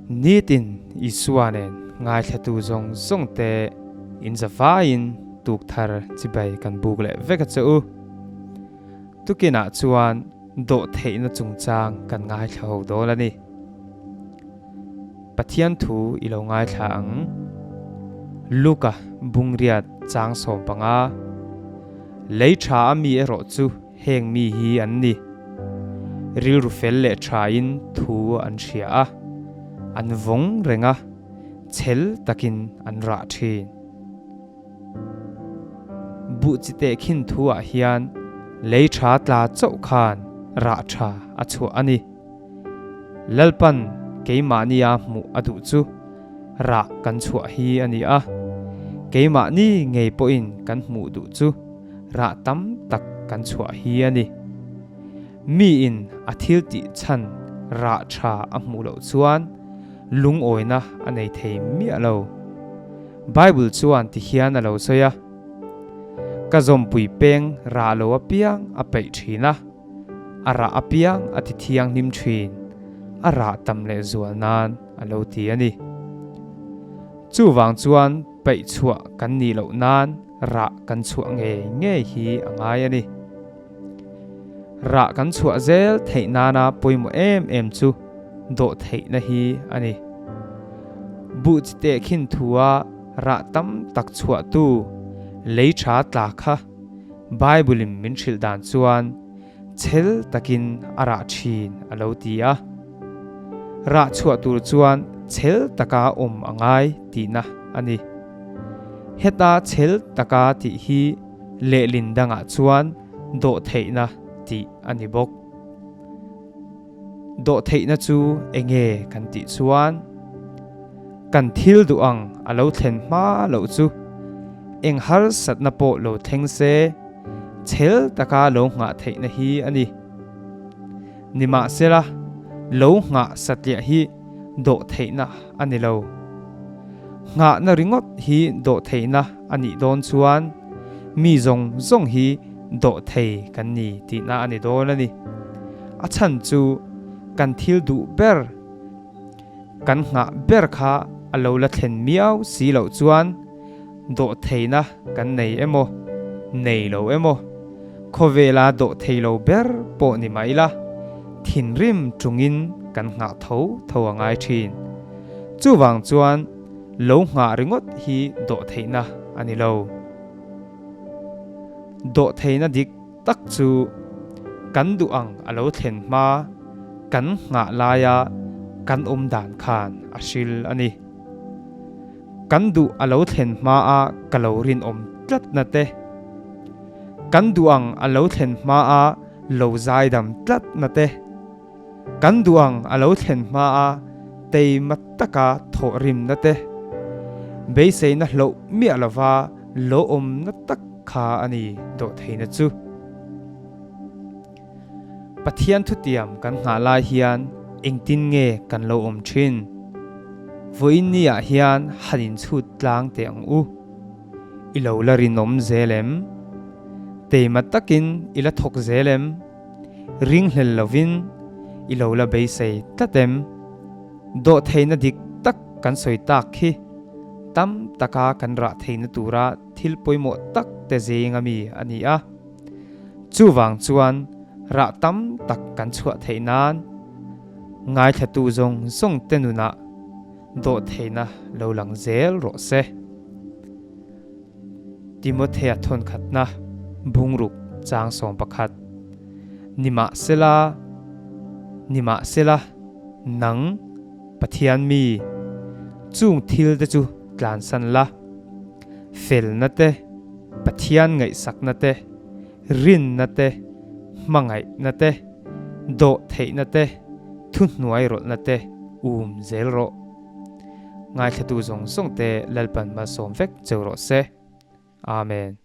Nitin Isua nen ngaithlatu zawng zawng te in zavaiin tuk thar chibai kan buk leh vek a che u. Tukinah chuan dawhtheihna chungchang kan ngaithla ho dawn a ni. Pathian thu i lo ngaithla ang. Luka bungriat chang 15. Lei tha a mi erawh chu heng mi hi an ni. Rilru fel leh thain thu an hria a, an vawng reng a, chhel takin an rah thin. Buh chi teh khin thu ah hian lei tha tla chauh khan rah tha a chhuah a ni. Lalpan keimahnia hmuh a duh chu rah kan chhuah hi a ni a, keimahni ngei pawhin kan hmuh duh chu rah tam tak kan chhuah hi a ni. Miin a thil tih chhan rah tha a hmuh loh chuan lungawina a nei thei miah lo. Bible chuan ti hian a lo sawi a, Ka zawmpui peng rah lo apiang a peih thin a, a rah apiang a ti thianghlim thin, a rah tam leh zual nan a lo ti a ni. Chuvang chuan peih chhuah kan nih loh nan rah kan chhuah ngei ngei hi a ngai a ni. Rah kan chhuah zel theih nana pawimawh em em chu dawh theihna hi a ni. Buh chi teh khin thua rah tam tak chhuahtu lei tha tla kha Bible-in min hrilh dan chuan chhel takin a rah thin a lo ti a. Rah chhuah tur chuan chhel taka awm a ngai tihna a ni. Heta chhel taka tih hi lehlin dangah chuan dawhtheihna tih a ni bawk. Dawhtheihna chu enge kan tih chuan kan thil duh ang a lo thlen hma loh chu eng harsatna pawh lo thleng se chhel taka lo nghah theihna hi a ni. Nimahsela, lo nghah satliah hi dawhtheihna a ni lo. Nghahna ringawt hi dawhtheihna a nih dawn chuan mi zawng zawng hi dawhthei kan ni tihna a ni dawn a ni. A chhan chu kan thil duh ber, kan nghah ber kha a lo la thlen miau si loh chuan dawhtheihna kan nei emaw, nei lo emaw, khawvela dawhthei lo ber pawh ni mai la, thinrim tungin kan nghah tho tho a ngai thin. Chuvang chuan lo nghah ringawt hi dawhtheihna a ni lo. Dawhtheihna dik tak chu kan duh ang a lo thlen hma kan nghah laia kan awm dan khan a hril a ni. Kan duh a lo thlen hmaa ka lo rinawm tlatna te, kan duh ang a lo thlen hmaa lo zaidam tlatna te, Kan duh ang a lo thlen hmaa teima taka thawh rimna te, beiseina hloh miah lova lo awmna tak kha a ni dawhtheihna chu. Pathian thutiam kan nghah lai hian engtin nge kan lo awm thin? Vawiin ni ah hian han inchhut tlang teh ang u. I lo la rinawm zel em? Teima takin i la thawk zel em? Ringhlel lovin i lo la beisei tlat em? Dawhtheihna dik tak kan sawi tak khi tam taka kan rah theihna tura thil pawimawh tak te zeng ami a ni a. Chuvang chuan rah tam tak kan chhuah theih nan ngaithlatu zawng zawng te nunah dawhtheihna lo lang zel rawh se. Timothea thawnkhatna bungruk chang 11 Nimahsela, nimahsela, nang, Pathian mi, chung thil te chu tlansan la, felna te, Pathian ngaihsakna te, rinna te, hmangaihna te, dawhtheihna te, thuhnuai rawlhna te um zel rawh. Ngaithlatu zawng zawng te Lalpan malsawm vek cheu rawh se. Amen.